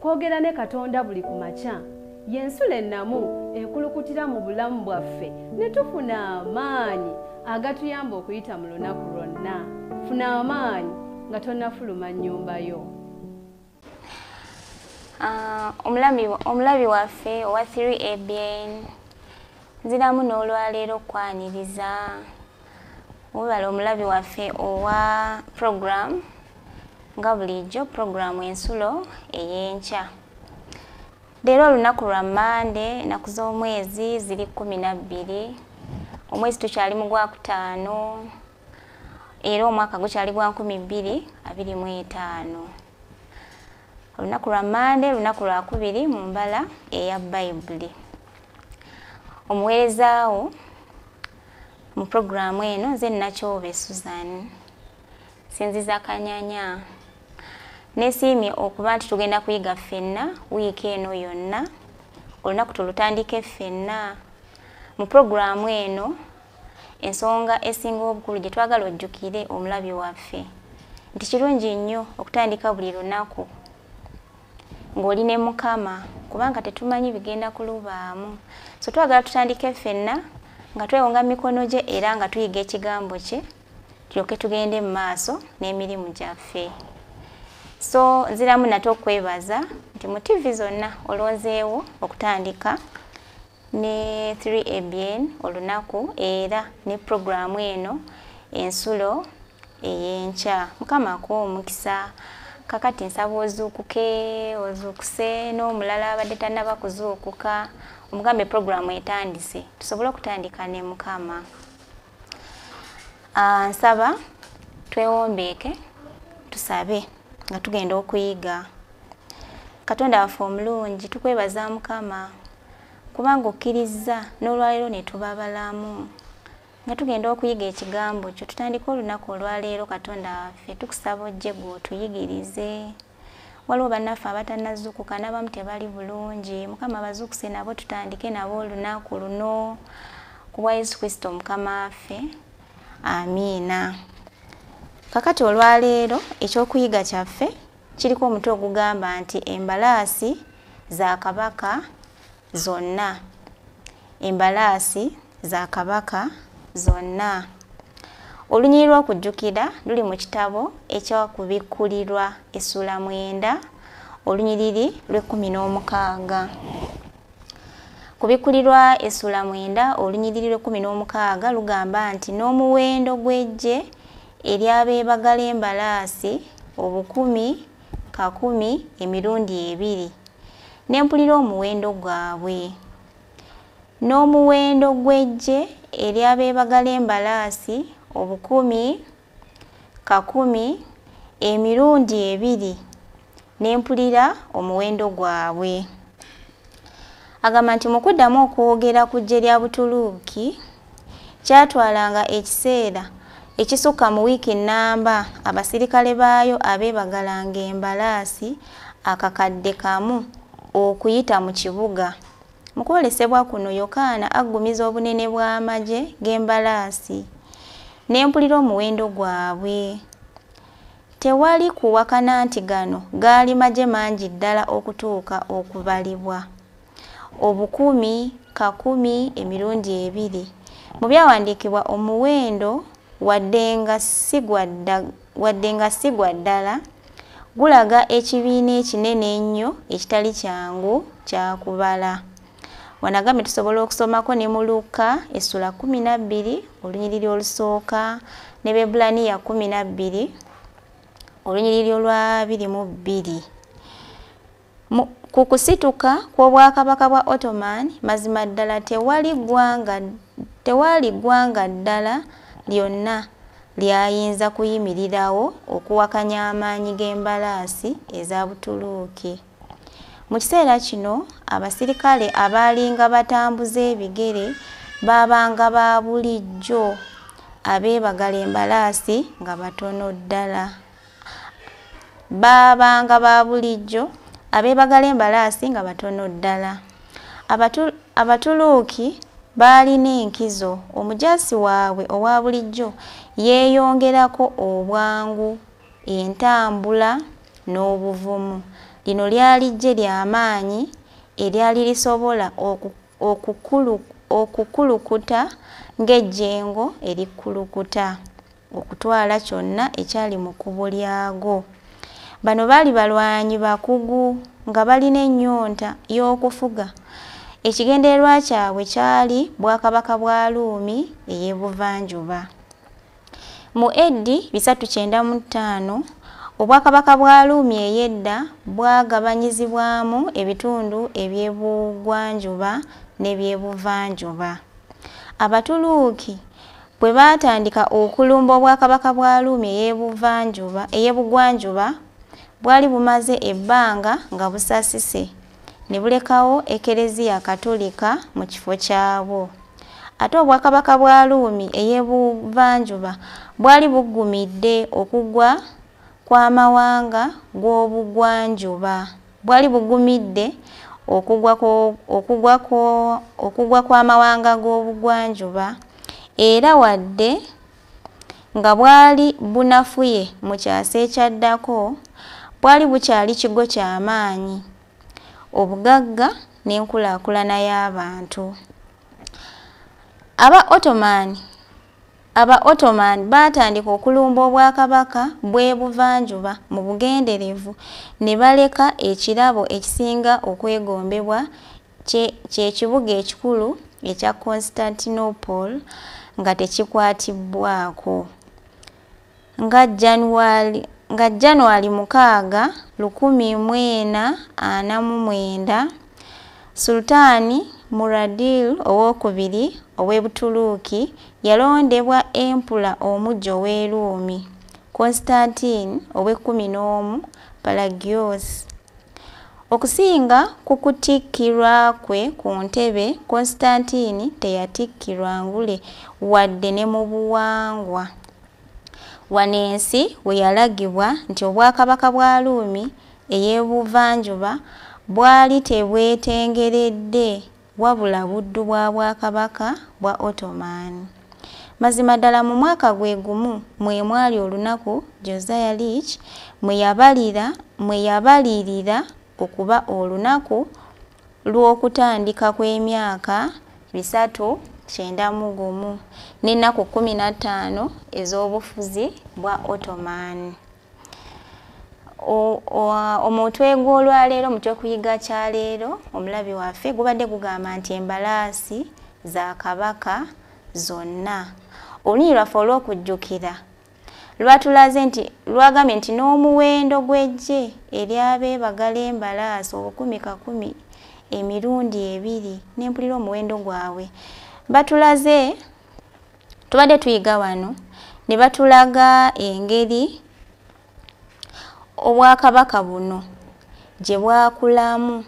Okwogera ne Katonda buli ku makya y'ensulo ennamu ekulukutira mu bulamu bwaffe ne tufuna amaanyi agatuyamba okuyita mu lunaku lwonna. Funa amaanyi nga tonnafuluma nnyumba yo. Omulabi waffe owa 3ABN, nziramu n'olwaleero okwaniriza webale omulabi waffe owa program nga bulijjo, program Ensulo Ey'enkya. Leero olunaku lwa Mande, ennaku z'omwezi ziri 12, omwezi tukyali mu gwakutaano era omwaka gukyali gwa 2025. Olunaku lwa Mande, lunaku lwakubiri mu mbala eya Bayibuli. Omuweerezaawo mu puroguraamu eno nze Nakyobe Susan, sinziza Kanyanya. Nesiimye okuba nti tugenda kuyiga ffenna wiiki eno yonna, olunaku tulutandike ffenna. Mu puroguraamu eno ensonga esinga obukulu gye twagala ojjukire omulabi waffe nti kirungi nnyo okutandika buli lunaku ng'oli ne Mukama, kubanga tetumanyi bigenda kulubaamu. So twagala tutandike ffenna nga twewonga mikono gye era nga tuyiga ekigambo kye, tulyoke tugende mu maaso n'emirimu gyaffe. So nziramu nate okwebaza nti mu TV zonna olonzeewo okutandika ne 3ABN olunaku era ne puroguraamu eno Ensulo Ey'enkya. Mukama akuwa omukisa. Kakati nsaba ozuukuke, ozuukuse n'omulala abadde tannaba kuzuukuka, omugambe puroguraamu etandise, tusobole okutandika ne Mukama. Nsaba twewombeeke tusabe nga tugenda okuyiga. Katonda waffe omulungi, tukwebaza Mukama kubanga okkirizza n'olwaleero ne tuba balamu nga tugenda okuyiga ekigambo kyo. Tutandike olunaku olwaleero, Katonda waffe, tukusaba ojje gwe otuyigirize. Waliwo bannaffe abatannazuukuka n'abamu tebali bulungi, Mukama bazuukuse nabo tutandike nabo olunaku luno ku bwa Yesu Kristo Mukama waffe, amiina. Kakati olwaleero ekyokuyiga kyaffe kiriko omutwe ogugamba nti embalaasi za kabaka zonna. Embalaasi za kabaka zonna. Olunyiriri lw'okujjukira luli mu kitabo eky'Okubikkulirwa essula 9, olunyiriri lw'e16. Kubikkulirwa essula 9, olunyiriri lw'e16 lugamba nti n'omuwendo gw'eggye ery'abeebagala embalaasi obukumi kakumi emirundi ebiri. Ne mpulira omuwendo gwabwe. N'omuwendo gw'eggye ery'abeebagala embalaasi obukumi kakumi emirundi ebiri, ne mpulira omuwendo gwabwe. Agamba nti mu kuddamu okwogera ku ggye lya Butuluuki kyatwalanga ekiseera ekisukka mu wiiki nnamba abasirikale baayo abeebagalanga embalaasi 1,000 okuyita mu kibuga. Mu kwolesebwa kuno Yokaana aggumiza obunene bw'amagye g'embalaasi. Ne mpulira omuwendo gwabwe. Tewali kuwakana nti gano gaali magye mangi ddala okutuuka okubalibwa. Obukumi kakumi emirundi ebiri. Mu byawandiikibwa omuwendo wadde nga si gwa ddala gulaga ekibiina ekinene ennyo ekitali kyangu kya kubala. Wanagambe tusobola okusomako ne mu Luka essula 12 olunyiriri olusooka ne Bebbulaniya 12 olunyiriri olwa 22. Ku kusituka kw'obwakabaka bwa Ottoman, mazima ddala tewali ggwanga ddala lyonna lyayinza kuyimirirawo okuwakanya amaanyi g'embalaasi eza Butuluuki. Mu kiseera kino abasirikale abaalinga batambuza ebigere baabanga ba bulijjo abeebagala embalaasi nga batono ddala. Baabanga ba bulijjo abeebagala embalaasi nga batono ddala. Abatuluuki baalina enkizo, omujaasi waabwe owa bulijjo yeeyongerako obwangu, entambula n'obuvumu. Lino lyali ggye lya maanyi eryali lisobola okukulukuta ng'ejjengo erikulukuta okutwala kyonna ekyali mu kkubo lyago. Bano baali balwanyi bakugu nga balina ennyonta y'okufuga. Ekigendererwa kyabwe kyali bwakabaka bwa Ruumi ey'ebuvanjuba. Mu AD 395, obwakabaka bwa Ruumi ey'edda bwagabanyizibwamu ebitundu eby'ebugwanjuba n'ebyebuvanjuba. Abatuluuki bwe baatandika okulumba obwakabaka bwa Ruumi ey'ebugwanjuba, bwali bumaze ebbanga nga busasise ne bulekawo Ekereziya Katolika mu kifo kyabwo. Ate obwakabaka bwa Ruumi ey'ebuvanjuba bwali bugumidde okugwa kw'amawanga g'obugwanjuba. Bwali bugumidde okugwa kw'amawanga g'obugwanjuba, era wadde nga bwali bunafuye mu kyasa ekyaddako, bwali bukyali kigo ky'amaanyi, obugagga n'enkulaakulana y'abantu. Aba Ottoman baatandika okulumba obwakabaka bw'ebuvanjuba mu bugenderevu ne baleka ekirabo ekisinga okwegombebwa ky'ekibuga ekikulu ekya Constantinople nga tekikwatibwako. Nga January 6, 1449, Sultani Muradil owokubiri ow'e Butuluuki yalondebwa empula omuggya ow'e Ruumi, Constantine ow'e11 Palagios. Okusinga ku kutikkirwa kwe ku ntebe, Constantine teyatikkirwa ngule wadde ne mu buwangwa. Wano ensi we yalagibwa nti obwakabaka bwa Ruumi ey'ebuvanjuba bwali tebwetengeredde wabula buddu bwa bwakabaka bwa Ottoman. Mazima ddala mu mwaka gwe gumu mwe mwali olunaku Josiah Litch mwe yabalirira okuba olunaku lw'okutandika kw'emyaka 391 n'ennaku 15 ez'obufuzi bwa Ottoman. Omutwe gw'olwaleero mu kyokuyiga kya leero omulabi waffe gubadde gugamba nti embalaasi za kabaka zonna. Olunyiriri lwaffe olw'okujjukira lwatulaze nti lwagambye nti n'omuwendo gw'eggye ery'abeebagala embalaasi 1,000 emirundi 2, n'empulira omuwendo gwabwe. Batulaze, tubadde tuyiga wano ne batulaga engeri obwakabaka buno gye bwakulamu,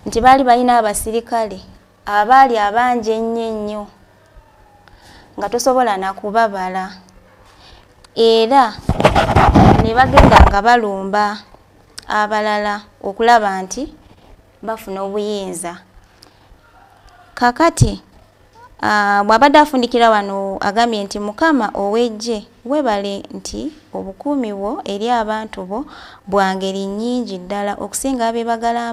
nti baali balina abasirikale abaali abangi ennyo ennyo nga tosobola na kubabala, era ne bagenda nga balumba abalala okulaba nti bafuna obuyinza. Kakati bw'abadde afundikira wano agambye nti Mukama ow'eggye weebale nti obukuumi bwo eri abantu bo bwa ngeri nnyingi ddala okusinga abeebagala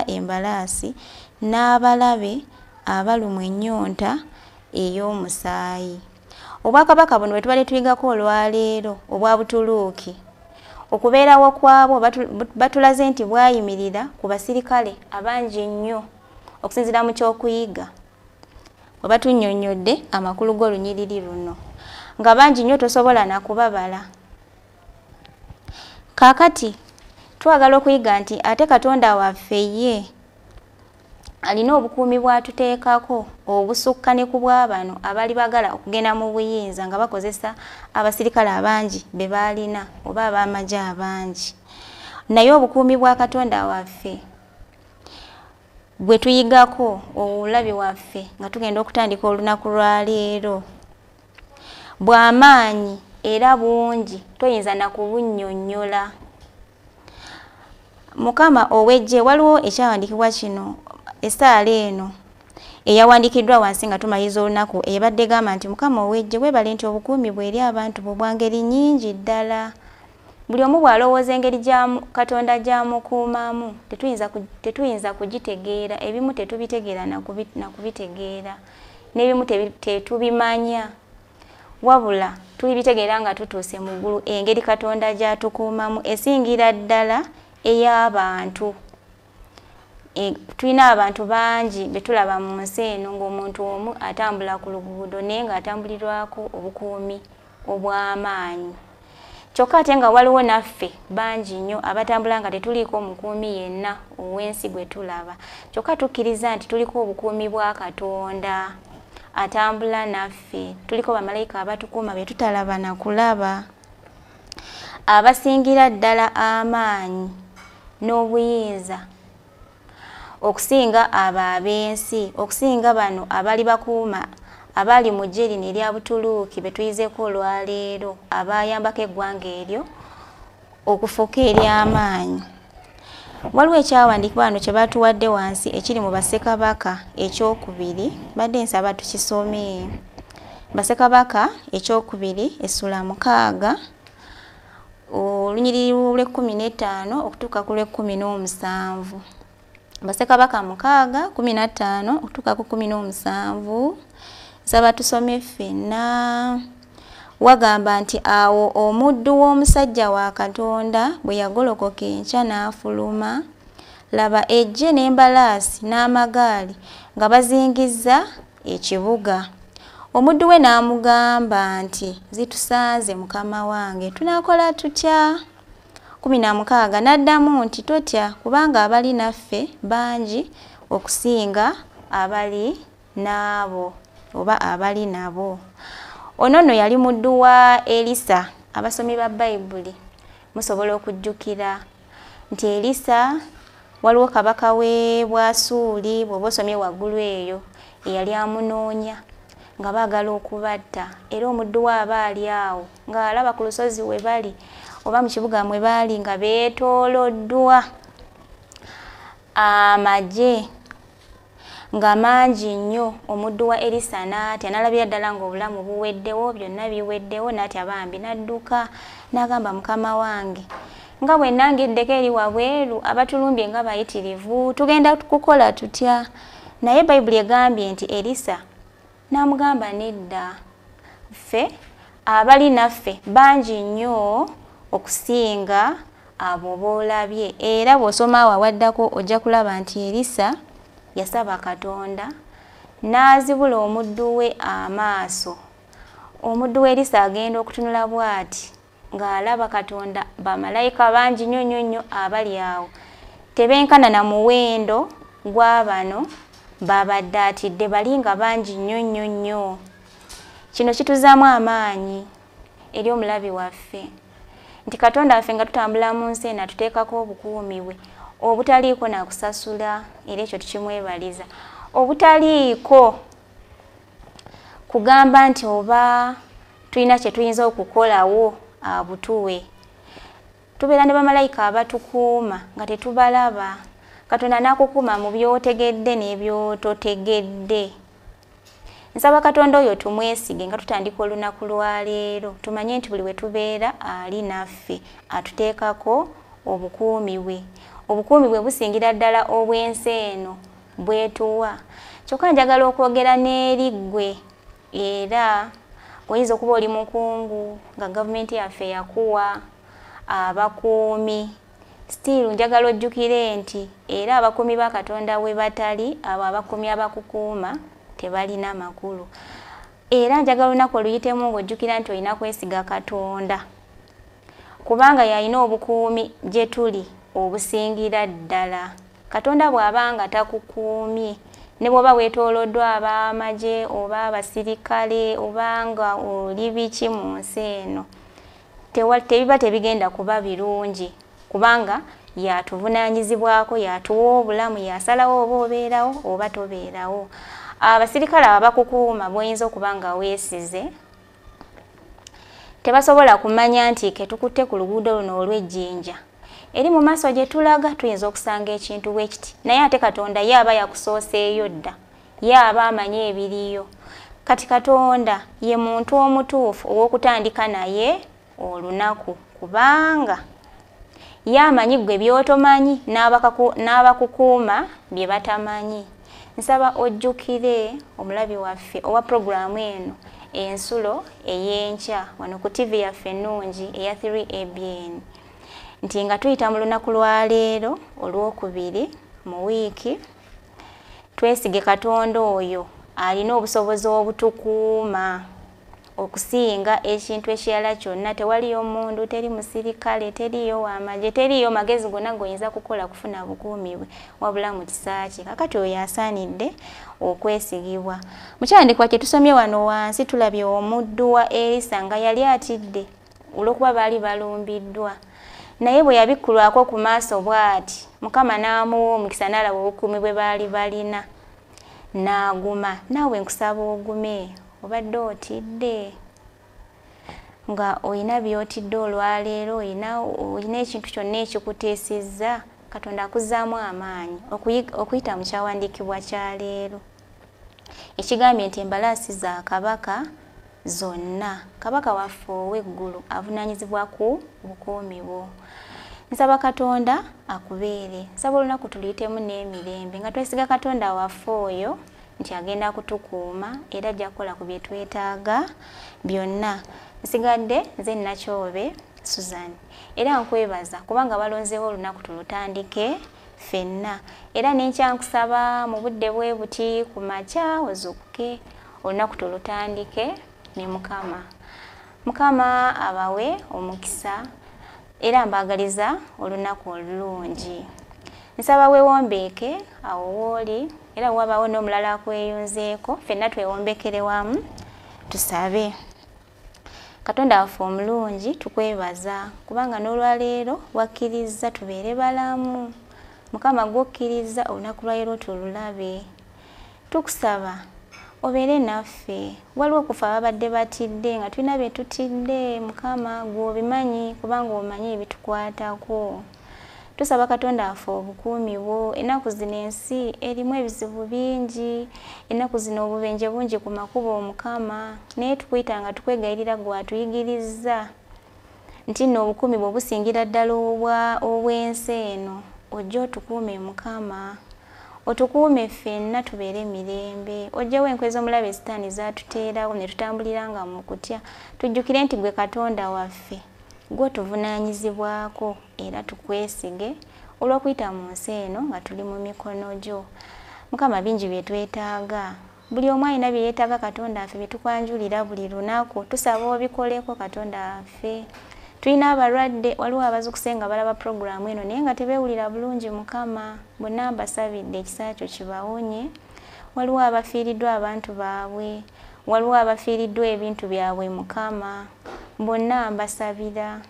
embalaasi n'abalabe abalumwa ennyonta ey'omusaayi. Obwakabaka buno bwe tubadde tuyigako olwaleero obwa Butuluuki, okubeerawo kwabwo batulaze nti bwayimirira ku basirikale abangi ennyo okusinziira mu kyokuyiga. Bwe batunnyonnyodde amakulu g'olunyiriri luno nga bangi nnyo tosobola na kubabala. Kaakati twagala okuyiga nti ate Katonda waffe ye alina obukuumi bw'atuteekako obusukka ne ku bw'abano abaali baagala okugenda mu buyinza nga bakozesa abasirikale abangi be baalina oba ab'amagye abangi. Naye obukuumi bwa Katonda waffe bwe tuyigako obulabi waffe nga tugenda okutandika olunaku lwa leero bw'amaanyi era bungi, toyinza na kubunnyonnyola. Mukama ow'eggye, waliwo ekyawandiikibwa kino, essaala eno eyawandiikiddwa wansi nga tumaliriza olunaku ebadde egamba nti Mukama ow'eggye weebale nti obukuumi bwe eri abantu bo bwa ngeri nnyingi ddala Buli omu bw'alowooza engeri Katonda gy'amukuumamu tetuyinza kugitegeera, ebimu tetubitegeera na kubitegeera, n'ebimu tetubimanya, wabula tulibitegeera nga tutuuse mu ggulu engeri Katonda gy'atukuumamu esingira ddala ey'abantu. Tulina abantu bangi be tulaba mu nsi eno ng'omuntu omu atambula ku luguudo naye ng'atambulirwako obukuumi obw'amaanyi. Kyokka ate nga waliwo naffe bangi nnyo abatambula nga tetuliiko omukuumi yenna ow'ensi gwe tulaba. Kyokka tukkiriza nti tuliko obukuumi bwa Katonda atambula naffe, tuliko bamalayika abatukuuma be tutalaba na kulaba, abasingira ddala amaanyi n'obuyinza okusinga abo ab'ensi, okusinga bano abali bakuuma abali mu ggye lino erya Butuluuki be tuyizeeko olwaleero, abayambako eggwanga eryo okufuuka ery'amaanyi. Waliwo ekyawandiikibwa wano kye batuwadde wansi ekiri mu Bassekabaka ekyokubiri, badde nsaba tukisome. Bassekabaka ekyokubiri essula 6 olunyiriri lw'e15 okutuuka ku lw'e17. Bassekabaka 6 15 okutuuka ku 17. Nsaba tusome ffenna. Wagamba nti awo omuddu w'omusajja wa Katonda bwe yagolokoka enkya n'afuluma, laba eggye n'embalaasi n'amagaali nga bazingizza ekibuga. Omuddu we n'amugamba nti zitusanze mukama wange, tunaakola tutya? 16 n'addamu nti totya, kubanga abali naffe bangi okusinga abali n'abo oba abali nabo. Ono nno yali muddu wa Elisa. Abasomi ba Bayibuli musobola okujjukira nti Elisa waliwo kabaka we Bwasuuli, bw'oba osomye waggulu eyo, eyali amunoonya nga baagala okubatta, era omuddu we aba ali awo ng'alaba ku lusozi we bali oba mu kibuga mwe baali nga beetooloddwa amagye nga mangi nnyo. Omuddu wa Elisa n'atya, n'alabira ddala ng'obulamu buweddewo, byonna biweddewo, n'atya bambi n'adduka n'agamba mukama wange, nga bwe nangeddeko eri wabweru abatulumbye nga bayitirivu, tugenda kukola tutya? Naye Bayibuli egambye nti Elisa n'amugamba nedda, ffe abali naffe bangi nnyo okusinga abo b'olabye. Era bw'osoma awo awaddako ojja kulaba nti Elisa yasaba Katonda n'azibula omuddu we amaaso. Omuddu we Elisa agenda okutunula bw'ati ng'alaba Katonda, bamalayika bangi nnyo nnyo nnyo abali awo, tebenkana na muwendo gwa bano babadde atidde, bali nga bangi nnyo nnyo nnyo. Kino kituzaamu amaanyi eri omulabi waffe nti Katonda waffe nga tutambula mu nsi eno atuteekako obukuumi bwe obutaliiko nakusasula, era ekyo tukimwebaliza, obutaliiko kugamba nti oba tulina kye tuyinza okukolawo abutuwe. Tubeera ne bamalayika abatukuuma nga tetubalaba. Katonda n'akukuuma mu by'otegedde n'ebyototegedde. Nsaba Katonda oyo tumwesige nga tutandika olunaku lwaleero, tumanye nti buli we tubeera ali naffe, atuteekako obukuumi bwe. Obukuumi bwe busingira ddala obw'ensi eno bwetuwa. Kyokka njagala okwogera n'eri ggwe, era oyinza okuba oli mukungu nga gavumenti yaffe yakuwa abakuumi. Still njagala ojjukire nti era abakuumi ba Katonda we batali, abo abakuumi abakukuuma tebalina makulu. Era njagala olunaku oluyitemu ng'ojjukira nti olina kwesiga Katonda, kubanga y'alina obukuumi gye tuli obusingira ddala. Katonda bw'aba nga takukuumye, ne bw'oba weetooloddwa ab'amagye oba abasirikale oba nga oli biki mu nsi eno, tebiba tebigenda kuba birungi, kubanga yatuvunaanyizibwako, yatuwa obulamu, yasalawo oba obeerawo oba tobeerawo. Abasirikale abakukuuma bw'oyinza okuba nga weesize tebasobola kumanya nti ke tukutte ku luguudo luno olw'ejjinja eri mu maaso gye tulaga tuyinza okusanga ekintu bwe kiti, naye ate Katonda ye aba yakusooseeyo dda, ye aba amanyi ebiriyo. Kati Katonda ye muntu omutuufu ow'okutandika naye olunaku, kubanga yamanyi gwe by'otomanyi n'abakukuuma bye batamanyi. Nsaba ojjukire omulabi waffe owa puroguraamu eno Ensulo Ey'enkya wano ku TV yaffe ennungi eya 3ABN nti nga tuyita mu lunaku lwa leero olwokubiri mu wiiki, twesige Katonda oyo alina obusobozi obutukuuma okusinga ekintu ekirala kyonna. Tewaliyo mundu, teri musirikale, teriyo wamagye, teriyo magezi gonna g'oyinza kukola kufuna bukuumi bwe wabula mu kisa kye. Kakati oyo asaanidde okwesigibwa. Mu kyawandiikibwa kye tusomye wano wansi tulabye omuddu wa Erisa nga yali atidde olw'okuba baali balumbiddwa, naye bwe yabikkulwako ku maaso bw'ati Mukama n'amuwa omukisa n'alaba obukuumi bwe baali balina n'aguma. Naawe nkusaba ogume. Obadde otidde nga olina by'otidde olwaleero, olina ekintu kyonna ekikutiisizza, Katonda akuzzaamu amaanyi okuyita mu kyawandiikibwa kya leero ekigambye nti embalaasi za kabaka zonna, kabaka waffe ow'eggulu avunaanyizibwa ku bukuumi bwo. Nsaba Katonda akubeere. Nsaba olunaku tuluyitemu n'emirembe nga twesiga Katonda waffe oyo nti agenda kutukuuma era ajja kukola ku bye twetaaga byonna. Nsigadde nze Nakyobe Suzan, era nkwebaza kubanga balonzeewo olunaku tulutandike ffenna. Era n'enkya nkusaba mu budde bwe buti ku makya ozuukuke olunaku tulutandike ne Mukama. Mukama abawe omukisa era mbaagaliza olunaku olulungi. Nsaba weewombeeke awo w'oli, era wabaawo n'omulala akweyunzeeko, ffenna twewombekere wamu tusabe. Katonda waffe omulungi, tukwebaza kubanga n'olwaleero wakkirizza tubeere balamu. Mukama gw'okkiriza olunaku lwa leero tululabe. Tukusaba obeere naffe. Waliwo okufa ababadde batidde nga tulina bye tutidde, Mukama gw'obimanyi kubanga omanyi ebitukwatako. Tusaba Katonda waffe obukuumi bwo. Ennaku zino ensi erimu ebizibu bingi, ennaku zino obubenje bungi ku makubo Mukama, naye tukuyita nga tukwegayirira gwe atuyigirizza nti nno obukuumi bwo busingira ddala obw'ensi eno. Ojje otukuume Mukama, otukuume ffenna tubeere mirembe, ojjewo enkwe z'omulabe sitaani zaatuteerawo ne tutambuliranga mu kutya. Tujjukire nti gwe Katonda waffe, gwe otuvunaanyizibwako era tukwesige olw'okuyita mu nsi eno nga tuli mu mikono gyo. Mukama bingi bye twetaaga, buli omu alina bye yeetaaga Katonda waffe bye tukwanjulira buli lunaku, tusaba obikoleko Katonda waffe. Tulina abalwadde, waliwo abazuukuse nga balaba puroguraamu eno naye nga tebeewulira bulungi Mukama, bonna mbasabidde ekisa kyo kibawonye. Waliwo abafiiriddwa abantu baabwe, waliwo abafiiriddwa ebintu byabwe Mukama, bonna mbasabira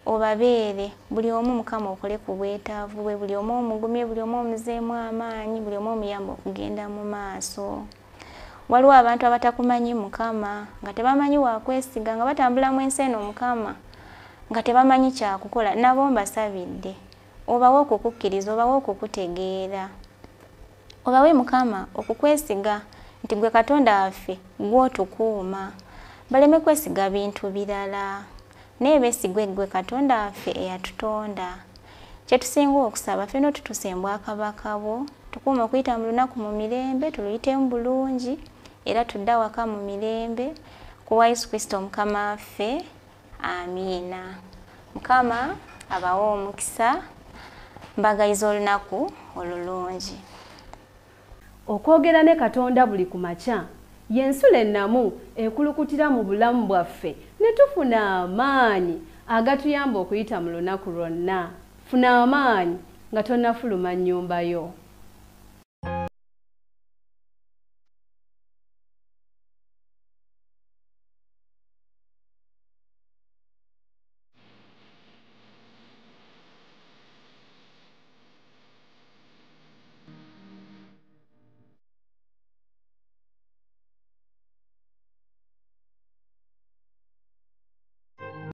obabeere buli omu Mukama okole ku bwetaavu bwe, buli omu omugumye, buli omu omuzeemu amaanyi, buli omu omuyambe okugenda mu maaso. Waliwo abantu abatakumanyi Mukama nga tebamanyi wakwesiga, nga batambula mu ensi eno Mukama nga tebamanyi kyakukola, nabo mbasabidde obawe okukukkiriza, obawe okukutegeera, obawe Mukama okukwesiga nti gwe Katonda waffe gw'otukuuma, baleme kwesiga bintu birala naye beesigwe ggwe Katonda waffe eyatutonda. Kye tusinga okusaba ffenna otutuuse mu bwakabaka bwo, tukuume okuyita mu lunaku mu mirembe, tuluyitemu bulungi era tudde awaka mu mirembe ku wa Yesu Kristo Mukama waffe. Amiina. Mukama abawe omukisa, mbagaliza olunaku olulungi. Okwogera ne Katonda buli ku makya y'ensulo ennamu ekulukutira mu bulamu bwaffe ne tufuna amaanyi agatuyamba okuyita mu lunaku lwonna. Funa amaanyi nga tonnafuluma nnyumba yo.